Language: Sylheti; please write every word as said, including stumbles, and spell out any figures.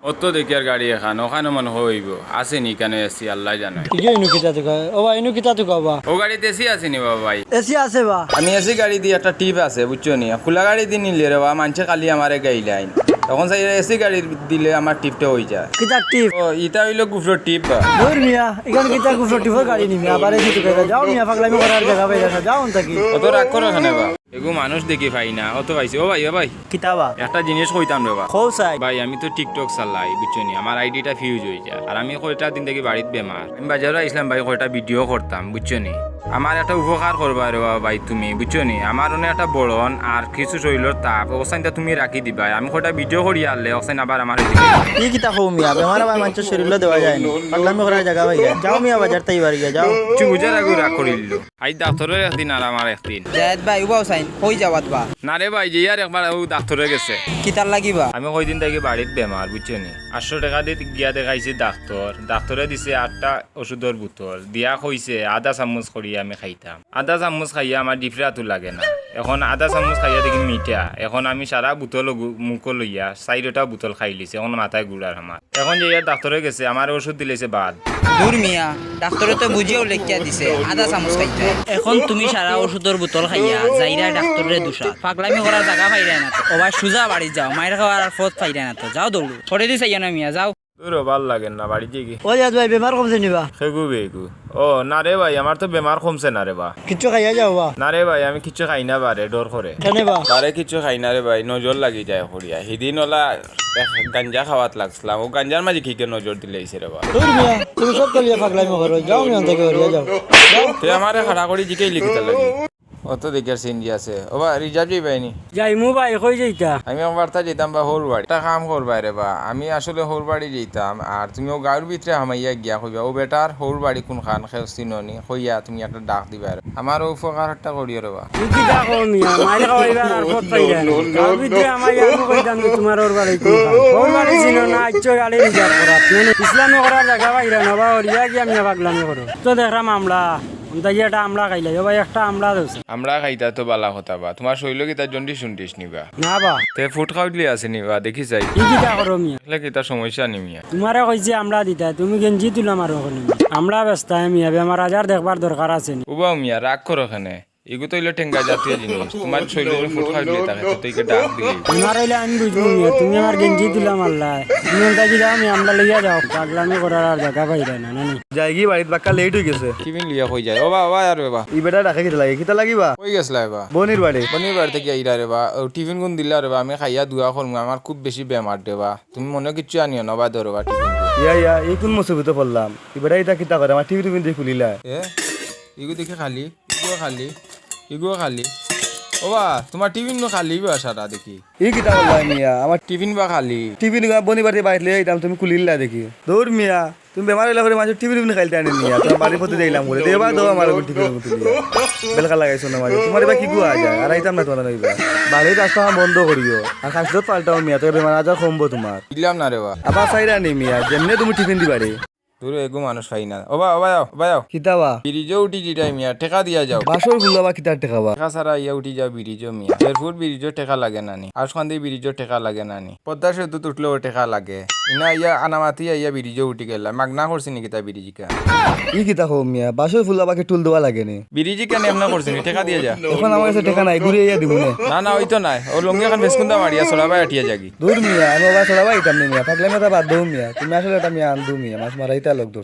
অত দেখিয়ার গাড়ি এখান, ওখানো মনে অয় অইবো। আছে নি ইখানো এসি, আল্লায় জানে। ইগু ইনু কিতা তুকায়? ও বা, ইনু কিতা তুকাও বা? ও গাড়িত এসি আছে নি বা ভাই? এসি আছে বা? আমি এসি গাড়ি দি একটা টিপ আছে, বুঝছো নি? খুলা গাড়ি দি নিলে রে বা, মানষে খালি আমারে গাইলাইন। অখন চাই এসি গাড়ি দিলে আমার টিপটা অইযায়। কিতা টিপ? ও, ইটা অইলো গুফরর টিপ বা। দুর মিয়া, ইখান কিতা গুফরর টিপর গাড়ি নি মিয়া, আবার এসি তুকাইবা। যাও মিয়া, পাগলামি করার জাগা পাইরায় না, যাও অন থাকি। অত রাগ করো কেনে বা? এগু মানুষ দেখি পাই না, অত পাইছি। ও ভাই, ও ভাই, কিতা বা? একটা জিনিস কইতাম রে বা। কও চাই। ভাই, আমি তো TikTok চালাই, বুঝছো নি? আমার আইডিটা ফিউজ অইযায়। আর আমি কয়টা দিন থাকি বাড়িত বেমার। আমি বাজারো আইছলাম ভাই, কয়টা ভিডিও করতাম, বুঝছো নি? আমার একটা উপকার করবায় রে বা ভাই তুমি, বুঝছো নি? আমার অনে একটা বড়ন আর কিছু শরীলর তাপ, অখানটা তুমি রাখি দিবায়। আমি কয়টা ভিডিও করি আরলে, অখান আবার আমার অইতে। ই কিতা কও মিয়া, বেমার আবার মানষর শরীলো দেওয়া যায় নি। পাগলামি করার জাগা পাইরায় না। যাও মিয়া, বাজার থাকি বাড়ি গিয়া যাও। কিছু বুঝার আগে রাগ করিল। আইজ ডাক্তরর একদিন আর আমার একদিন। জায়েদ ভাই, উবাও চাইন, কই যাওয়াত বা? না রে ভাই, যে আর একবার ও ডাক্তরর গেছে। কিতার লাগি বা? আমি কয়দিন থাকি বাড়িত বেমার, বুঝছো নি? আটশো টেকা দি গিয়া দেখাইছি ডাক্তর। ডাক্তরে দিছে আটটা ওষুধর বোতল। দিয়া কইছে আধা চামচ করি আমি খাইতাম। আধা চামচ খাইয়া আমার ডিফরাতও লাগে না। অখন আধা চামচ খাইয়া দেখি মিঠা। অখন আমি সারা বোতল মুখো লইয়া চাইরোটা বোতল খাইলিছি। অখন মাথায় ঘুরার আমার। অখন যাইয়া ডাক্তরর গেছে, আমারে ওষুধ দিলাইছে বাদ। দুর মিয়া, ডাক্তরে তো বুঝিয়াউ লেখিয়া দিছে আধা চামচ খাইতায়। অখন তুমি সারা ওষুধর বোতল খাইয়া যাইরায় ডাক্তররে দুষাত। পাগলামি করার জাগা পাইরায় না তো। ও ভাই, সুজা বাড়িত যাও, মাইর খাওয়ার আর পথ পাইরায় না তো। যাও দৌড়ো। পরে দি চাইও না মিয়া, যাও। দুর, ভালা লাগের না, বাড়িত যাইগি। ও জায়েদ ভাই, বেমার কমছে নি বা? হেগু বেগু। ও না রে ভাই, আমার তো বেমার কমছে না রে বা। কিচ্ছু খাইয়া যাও বা? না রে ভাই, আমি কিচ্ছু খাই না বারে, ডর করে। কেনে বা? বারে কিচ্ছু খাই না রে ভাই, নজর লাগি যায় করিয়া। হিদিন অলা এক গাঞ্জা খাওয়াত লাগছিলাম, ও গাঞ্জার মাঝে কিকে নজর দিলাইছে রে বা। দুর মিয়া, তুমি সব কলিয়া পাগলামি করো, যাও মিয়া অন থাকি বাড়ি যাও। তে আমারে খাড়া করি জিকাইলি কিতার লাগি? অত দেখিয়ার সিএনজি আছে। ও বা, রিজার্ভ যাইবায় নি? যাইমু ভাই, কই যাইতা? আমি একবার তা যাইতাম বা হউর বাড়ি। একটা কাম করবায় রে বা, আমি আসলে হউর বাড়ি যাইতাম, আর তুমি অউ গাউর ভিতরে হামাইয়া গিয়া কইবা, "অউ বেটার হউর বাড়ি কুনখান, কেউ চিনো নি?" কইয়া তুমি একটা ডাক দিবায় রে। আমার অউ উপকারটা করিও রে বা। ই কিতা কও মিয়া, মাইর খাওয়াইবার আর পথ পাইরায় না। গাউর ভিতরে হামাইয়া আমি কইতাম যে তুমার হউর বাড়ি কুনখান। হউর বাড়ি চিনো না, আইছো গাড়ি রিজার্ভ করাত। মানে ইসলামি করার জাগা পাইরায় না বা, অরিয়া গিয়া মিয়া পাগলামি করো। তো দেখরাম আমলা, অন থাকি একটা আমলা খাইলাই, ও ভাই, একটা আমলা দেও চাই। আমলা খাইতা তো ভালা কথা বা, তুমার শইলো কিতা জন্ডিস-উন্ডিস নি বা? না বা। তে ফুট খাউটলি আছে নি বা, দেখি চাই। ই কিতা করো মিয়া? দেখলে কিতা সমস্যা নি মিয়া? তুমারে কইছি আমলা দিতায়, তুমি গেঞ্জি তুলা মারো কেনে মিয়া? আমলা বেচতায় মিয়া, বেমার আজার দেখবার দরকার আছে নি? উবাও মিয়া, রাগ করো কেনে? ইগু তো অইলো টেঙ্গা জাতীয় জিনিস, তুমার শইলো ফুট খাউটলি থাকে, তে ইগু ডাক দিলে। তুমার অইলে আমি বুঝমু মিয়া, তুমি আমার গেঞ্জি তুলা মারলায়। তুমি অন থাকি যাও মিয়া, আমলা লইয়া যাও, পাগলামি করার আর জাগা পাইরায় না, না নি? যাইগি বাড়িত, বাক্কা লেট অইগেছে। টিফিন লইয়া কই যায়? ও বা, ও বা, আর রে বা। ই বেটা ডাকে কিতা লাগি? কিতা লাগি বা? কই গেছলায় বা? বনির বাড়ি। বনির বাড়ি থাকি আইরায় রে বা। ও, টিফিন কুন দিলা রে বা? আমি খাইয়া দোয়া করমু, আমার খুব বেশি বেমার রে বা। তুমি মনো কিচ্ছু আনিও না বা, ধরো বা টিফিন। ইয়া, ইয়া, ই কুন মুসিবতো পড়লাম? ই বেটা ইতা কিতা করে? আমার টিফিন টিফিন দি খুলিলায়। এ, ইগু দেখি খালি, ইগুও খালি, ইগুও খালি। ও বা, তুমার টিফিন নু খালি বা সারা দেখি। ই কিতা করলায় মিয়া? আমার টিফিন বা খালি। টিফিন বা বনির বাড়ি বাইর লইয়া আইতাম, তুমি খুলিলায় দেখি। দুর মিয়া, তুমি বেমার অইলা করি মানষর টিফিন টিফিন খাইলতায় নি মিয়া, তুমার বাড়ির পথে যাইলাম করি। দেও বা দেও আমার টিফিন টিফিন তুলিয়া। বেলকা লাগাইছো না মাঝে। তুমার ইবা কিগু আয় যায়? আর আইতাম না তুমার ইবা। বাড়ির রাস্তা বন্ধ করিও। আর খাসলত পাল্টাও মিয়া, তে বেমার আজার কমবো তুমার। দিলাম না রে বা। আবার চাইরায় নি মিয়া, যেমনে তুমি টিফিন দিবারে। দুরো, এগু মানুষ পাই না। ও বা, ও বা, ও বা। কিতা বা? ব্রিজো উঠি যাইরায় মিয়া, টেকা দিয়া যাও। বাসর ফুলা বা কিতার টেকা বা? টেকা ছাড়া আইয়া উঠি যাও ব্রিজো মিয়া। শেরপুর ব্রিজো টেকা লাগে না নি? আউশকান্দি ব্রিজো টেকা লাগে না নি? পদ্মা সেতুত উঠলেও টেকা লাগে। ইনা আইয়া আনামাতি আইয়া ব্রিজো উঠি গেলা। মাগনা করছি নি কিতা ব্রিজ ইখান? ই কিতা কও মিয়া? বাসর ফুলা বাকে টুল দেওয়া লাগে নি? ব্রিজ ইখান এমনে করছি নি, টেকা দিয়া যা। অখন আমার গেছে টেকা নাই, ঘুরি আইয়া দিমু নে। না, না, অইতো নায়। অউ লুঙ্গি এখান ফেসকুন্দা মারিয়া ছড়া বায় আটিয়া যাগি। দুর মিয়া, আমি অবা ছড়া বায় আইতাম নি মিয়া। পাগলামি কথা বাদ দেও মিয়া। তুমি আসলে একটা মিয়া আন্দু মিয়া, মাছ মারাইতা লোক ধরছো।